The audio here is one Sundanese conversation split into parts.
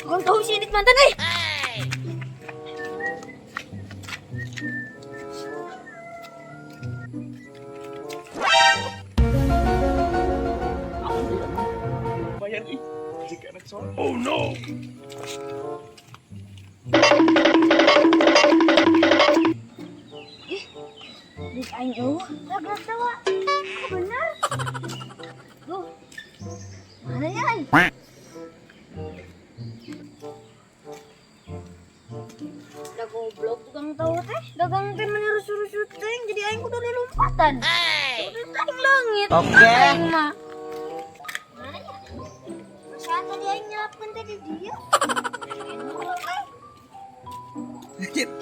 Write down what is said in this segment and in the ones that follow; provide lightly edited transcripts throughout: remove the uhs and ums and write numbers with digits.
Tukang tahu si Indit mantan eh. Lumayan ih. Jika anak soal. Oh no. Duit aing eueuh, lagak tawa. Aku bener. Duh. Mana ya aing? Da goblok tukang tahu teh, dagang teh meni rusuh-rusuh teh, jadi aing kudu dilompatan. Kudu aing leungit. Oke. Aing mah. Mana ya? Masa tadi aing nyelapkeun teh di dia.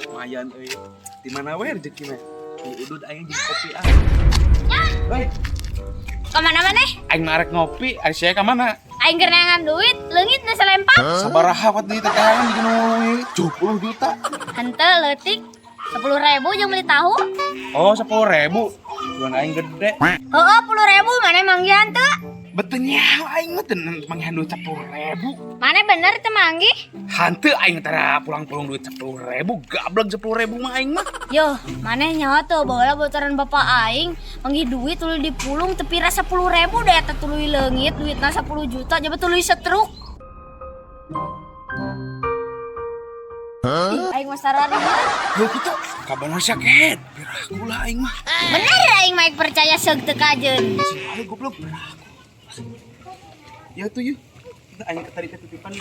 Lumayan euy. Di mana we rezekina? Di udud aing jeung kopi ah. Hei, Kemana maneh? aing mah arek ngopi, ari sia ka mana? Aing keur neangan duit, leungit na selempang. Sabaraha wat deui teh tahan di nu 70 juta. Henteu leutik 10.000 jeung beli tahu. Oh, 10.000. Jualan aing gede. Heeh, 10.000 maneh manggihan teu? Betul nyaho aing mah teu manggihan duit 10.000. Maneh bener teu manggih? Hanteu aing tara pulang-pulang duit 10.000, gablek 10.000 mah aing mah. Yo, maneh nyaho tuh baheula bocoran bapak aing manggih duit tuluy dipulung teu pira 10.000 da eta tuluy leungit duitna 10 juta jaba tuluy setruk. Ih, aing mah sararieun. Heuh kitu, kabanar sia kehed. Piraku lah aing mah. Bener aing mah percaya seug teu kajeun. Si ale goblok piraku. Ya tuh yuk. Kita aing tadi ketitipan.